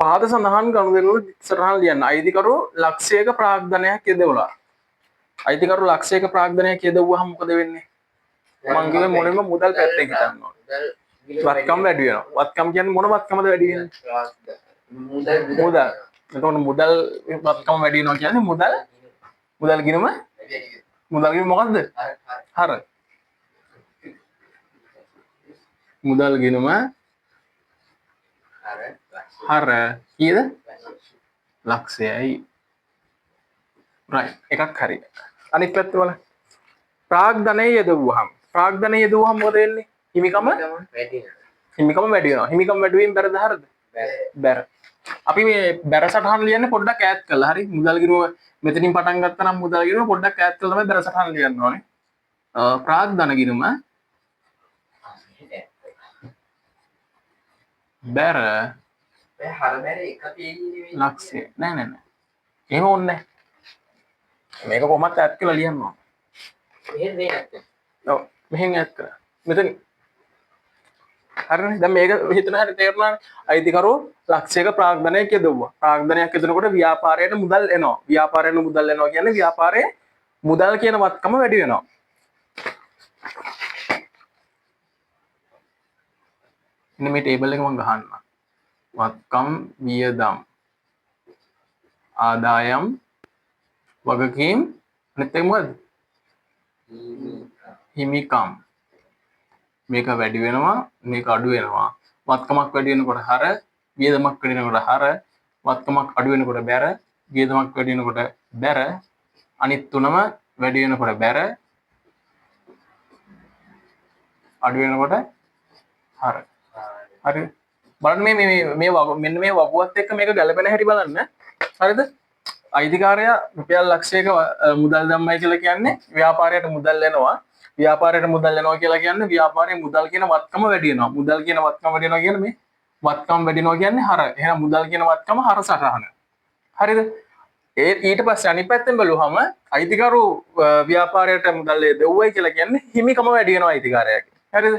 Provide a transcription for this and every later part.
පහත සඳහන් ගනුදෙනු වල සටහන් ලියන්න. අයිතිකරු ලක්ෂයක ප්‍රාග්ධනයක් යෙදුණා. අයිතිකරු ලක්ෂයක ප්‍රාග්ධනයක් යෙදුවාම මොකද වෙන්නේ? මං කිව්වේ මොනෙම මුදල් පැත්තෙන් හිතන්න ඕනේ. වත්කම් වැඩි වෙනවා. වත්කම් කියන්නේ මොන වත්කමද වැඩි වෙන්නේ? මුදල්. මුදල්. එතකොට මුදල් වත්කම වැඩි වෙනවා කියන්නේ මුදල් මුදල් ගිණුම, මුදල් ගිණුම මොකද්ද? හර. මුදල් ගිණුම හර කීයද? ලක්ෂයයි. රයිට්, එකක් හරි. අනිත් පැත්ත බලන්න. ප්‍රාග්ධනය යෙදුවහම, ප්‍රාග්ධනය යෙදුවහම මොකද වෙන්නේ? හිමිකම හිමිකම වැඩි වෙනවා. හිමිකම වැඩි වීම බැරද හරද? බැර. අපි මේ බැර සටහන් ලියන්නේ පොඩ්ඩක් ඈත් කරලා. හරි. මුදල් ගිණුම මෙතනින් පටන් ගත්තා නම් මුදල් ගිණුම පොඩ්ඩක් ඈත් කරලා තමයි බැර සටහන් ලියන්න ඕනේ. ප්‍රාග්ධන ගිණුම බැර හර බැර එක පේන්නේ නෙවෙයි. ලක්ෂය. නෑ නෑ නෑ. එහෙම ඕනේ නෑ. මේක කොහොමත් ඈත් කරලා ලියන්න ඕනේ. මෙහෙන් දෙයක් නැත්තේ. ඔව්, මෙහෙන් ඈත් කරා. මෙතන හරිනේ. දැන් මේක හිතන හැටි තේරුණානේ. අයිතිකරු ලක්ෂයක ප්‍රාග්ධනයක් යෙදුවා. ප්‍රාග්ධනයක් යෙදෙනකොට ව්‍යාපාරයට මුදල් එනවා. ව්‍යාපාරයට මුදල් එනවා කියන්නේ ව්‍යාපාරයේ මුදල් කියන වත්කම වැඩි වෙනවා. මෙන්න මේ ටේබල් එක මම ගහන්නම්. වත්කම්, වියදම්, ආදායම්, වගකීම්, අනිත් එක මොකද්ද? හිමිකම්. මේක වැඩි වෙනවා, මේක අඩු වෙනවා. වත්කමක් වැඩි වෙනකොට හර, වියදමක් වැඩි වෙනකොට හර, වත්කමක් අඩු වෙනකොට බැර, වියදමක් වැඩි වෙනකොට බැර, අනිත් තුනම වැඩි වෙනකොට බැර, අඩු වෙනකොට හර. හරි. බලන්න මේ මේ මේ මෙන්න මේ වගුවත් එක්ක මේක ගැලපෙන හැටි බලන්න. හරිද? අයිතිකාරයා රුපියල් ලක්ෂයක මුදල් දැම්මයි කියලා කියන්නේ ව්‍යාපාරයට මුදල් එනවා. ව්‍යාපාරයට මුදල් එනවා කියලා කියන්නේ ව්‍යාපාරයේ මුදල් කියන වත්කම වැඩි වෙනවා. මුදල් කියන වත්කම වැඩි වෙනවා කියන්නේ මේ වත්කම වැඩි වෙනවා කියන්නේ හර. එහෙනම් මුදල් කියන වත්කම හර සටහන. හරිද? ඒ ඊට පස්සේ අනිත් පැත්තෙන් බැලුවහම අයිතිකරු ව්‍යාපාරයට මුදල් දෙව්වයි කියලා කියන්නේ හිමිකම වැඩි වෙනවා අයිතිකාරයාගේ. හරිද?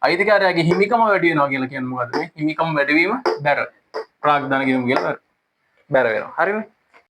අයිතිකාරයාගේ හිමිකම වැඩි වෙනවා කියලා කියන්නේ මොකද්ද මේ? හිමිකම වැඩිවීම බැර. ප්‍රාග්ධන ගිණුම කියලා බැර වෙනවා. හරිනේ?